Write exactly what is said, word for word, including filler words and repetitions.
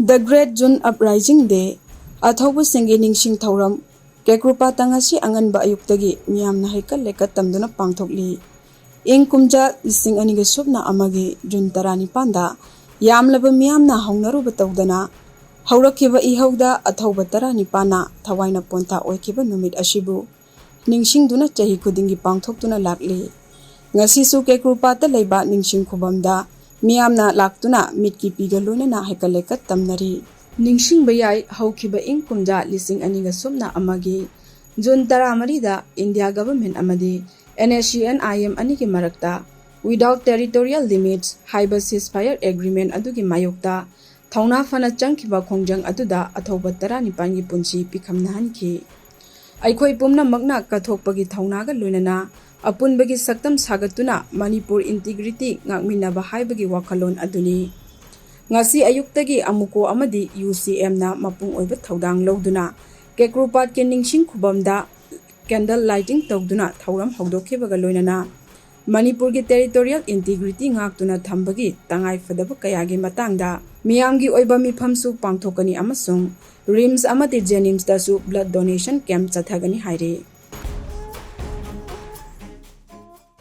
The Great June Uprising Day, ꯑꯊꯧꯕꯁꯤꯡꯒꯤ ꯅꯤꯡꯁꯤꯡ ꯊꯧꯔꯝ, ꯀꯦꯀ꯭ꯔꯨꯄꯥꯇ ꯉꯁꯤ ꯑꯉꯟꯕ ꯑꯌꯨꯛꯇꯒꯤ ꯃꯤꯌꯥꯝꯅ ꯍꯩꯀꯠ ꯂꯩꯀꯠ ꯇꯝꯗꯨꯅ ꯄꯥꯡꯊꯣꯛꯂꯤ꯫ ꯏꯪ ꯀꯨꯝꯖꯥ ꯂꯤꯁꯤꯡ ꯑꯅꯤꯒ ꯁꯨꯞꯅ ꯑꯃꯒꯤ ꯖꯨꯟ ꯇꯔꯥꯅꯤꯄꯥꯟꯗ ꯌꯥꯝꯂꯕ ꯃꯤꯌꯥꯝꯅ ꯍꯧꯅꯔꯨꯕ ꯇꯧꯗꯅ ꯍꯧꯔꯛꯈꯤꯕ ꯏꯍꯧꯗ ꯑꯊꯧꯕ ꯇꯔꯥꯅꯤꯄꯥꯟꯅ ꯊꯋꯥꯏꯅ ꯄꯣꯟꯊꯥ ꯑꯣꯏꯈꯤꯕ ꯅꯨꯃꯤꯠ ꯑꯁꯤꯕꯨ ꯅꯤꯡꯁꯤꯡꯗꯨꯅ ꯆꯍꯤ ꯈꯨꯗꯤꯡꯒꯤ ꯄꯥꯡꯊꯣꯛꯇꯨꯅ ꯂꯥꯛꯂꯤ꯫ ꯉꯁꯤꯁꯨ ꯀꯦꯀ꯭ꯔꯨꯄꯥꯠꯇ ꯂꯩꯕ ꯅꯤꯡꯁꯤꯡ ꯈꯨꯕꯝꯗ ꯃꯤꯌꯥꯝꯅ ꯂꯥꯛꯇꯨꯅ ꯃꯤꯠꯀꯤ ꯄꯤꯒ ꯂꯣꯏꯅꯅ ꯍꯩꯀꯠ ꯂꯩꯀꯠ ꯇꯝꯅꯔꯤ꯫ ꯅꯤꯡꯁꯤꯡꯕ ꯌꯥꯏ, ꯍꯧꯈꯤꯕ ꯏꯪ ꯀꯨꯝꯖꯥ ꯂꯤꯁꯤꯡ ꯑꯅꯤꯒ ꯁꯨꯞꯅ ꯑꯃꯒꯤ ꯖꯨꯟ ꯇꯔꯥꯃꯔꯤꯗ ꯏꯟꯗꯤꯌꯥ ꯒꯚꯔꯟꯃꯦꯟꯠ ꯑꯃꯗꯤ NSCN-IM ꯑꯅꯤꯒꯤ ꯃꯔꯛꯇ Without Territorial Limits ꯍꯥꯏꯕ ceasefire agreement ꯑꯗꯨꯒꯤ ꯃꯥꯌꯣꯛꯇ ꯊꯧꯅꯥ ꯐꯅ ꯆꯪꯈꯤꯕ ꯈꯣꯡꯖꯪ ꯑꯗꯨꯗ ꯑꯊꯧꯕ ꯇꯔꯥꯅꯤꯄꯥꯟꯒꯤ ꯄꯨꯟꯁꯤ ꯄꯤꯈꯝꯅꯍꯟꯈꯤ꯫ ꯑꯩꯈꯣꯏ ꯄꯨꯝꯅꯃꯛꯅ ꯀꯠꯊꯣꯛꯄꯒꯤ ꯊꯧꯅꯥꯒ ꯂꯣꯏꯅꯅ ꯑꯄꯨꯟꯕꯒꯤ ꯁꯛꯇꯝ ꯁꯥꯒꯠꯇꯨꯅ ꯃꯅꯤꯄꯨꯔ integrity ꯉꯥꯛꯃꯤꯟꯅꯕ ꯍꯥꯏꯕꯒꯤ ꯋꯥꯈꯜꯂꯣꯟ ꯑꯗꯨꯅꯤ꯫ ꯉꯁꯤ ꯑꯌꯨꯛꯇꯒꯤ ꯑꯃꯨꯀꯣ ꯑꯃꯗꯤ UCM-ꯅ ꯃꯄꯨꯡ ꯑꯣꯏꯕ ꯊꯧꯗꯥꯡ ꯂꯧꯗꯨꯅ ꯀꯦꯀ꯭ꯔꯨꯄꯥꯠꯀꯤ ꯅꯤꯡꯁꯤꯡ ꯈꯨꯕꯝꯗ candle lighting ꯇꯧꯗꯨꯅ ꯊꯧꯔꯝ ꯍꯧꯗꯣꯛꯈꯤꯕꯒ ꯂꯣꯏꯅꯅ ꯃꯅꯤꯄꯨꯔꯒꯤ territorial integrity ꯉꯥꯛꯇꯨꯅ ꯊꯝꯕꯒꯤ ꯇꯉꯥꯏꯐꯗꯕ ꯀꯌꯥꯒꯤ ꯃꯇꯥꯡꯗ ꯃꯤꯌꯥꯝꯒꯤ ꯑꯣꯏꯕ ꯃꯤꯐꯝꯁꯨ ꯄꯥꯡꯊꯣꯛꯀꯅꯤ ꯑꯃꯁꯨꯡ RIMS ꯑꯃꯗꯤ JNIMS-ꯇꯁꯨ blood donation camp ꯆꯠꯊꯒꯅꯤ ꯍꯥꯏꯔꯤ꯫